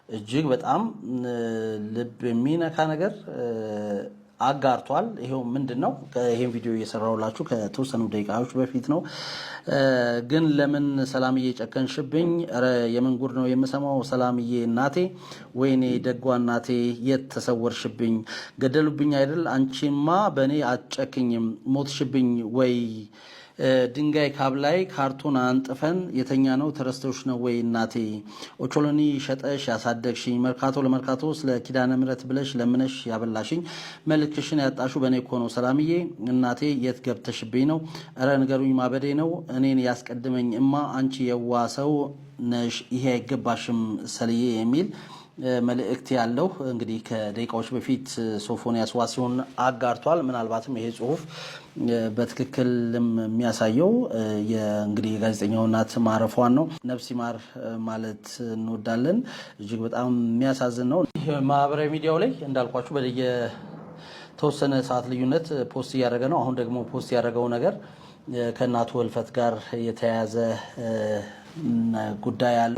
እጅግ በጣም ልብ የሚነካ ነገር አጋርቷል። ይሄው ምንድን ነው? ይሄን ቪዲዮ እየሰራሁላችሁ ከተወሰኑ ደቂቃዎች በፊት ነው። ግን ለምን ሰላምዬ ጨከንሽብኝ? ኧረ የምን ጉድ ነው የምሰማው? ሰላምዬ እናቴ፣ ወይኔ ደጓ እናቴ፣ የት ተሰወርሽብኝ? ገደሉብኝ አይደል? አንቺማ በእኔ አትጨክኝም። ሞትሽብኝ ወይ? ድንጋይ ካብ ላይ ካርቶን አንጥፈን የተኛ ነው ተረስተውሽ ነው ወይ እናቴ? ኦቾሎኒ ሸጠሽ ያሳደግሽኝ፣ መርካቶ ለመርካቶ ስለ ኪዳነ ምሕረት ብለሽ ለምነሽ ያበላሽኝ፣ መልክሽን ያጣሹ በእኔ እኮ ነው ሰላምዬ እናቴ፣ የት ገብተሽብኝ ነው? እረ ንገሩኝ፣ ማበዴ ነው። እኔን ያስቀድመኝ እማ፣ አንቺ የዋ ሰው ነሽ፣ ይሄ አይገባሽም ሰልዬ የሚል መልእክት ያለው እንግዲህ ከደቂቃዎች በፊት ሶፎንያስ ዋሲሁን አጋርቷል። ምናልባትም ይሄ ጽሁፍ በትክክልም የሚያሳየው እንግዲህ የጋዜጠኛው እናት ማረፏን ነው። ነፍስ ይማር ማለት እንወዳለን። እጅግ በጣም የሚያሳዝን ነው። ማህበራዊ ሚዲያው ላይ እንዳልኳችሁ በየተወሰነ ሰዓት ልዩነት post እያደረገ ነው። አሁን ደግሞ post ያደረገው ነገር ከእናቱ ህልፈት ጋር የተያያዘ ጉዳይ አለው።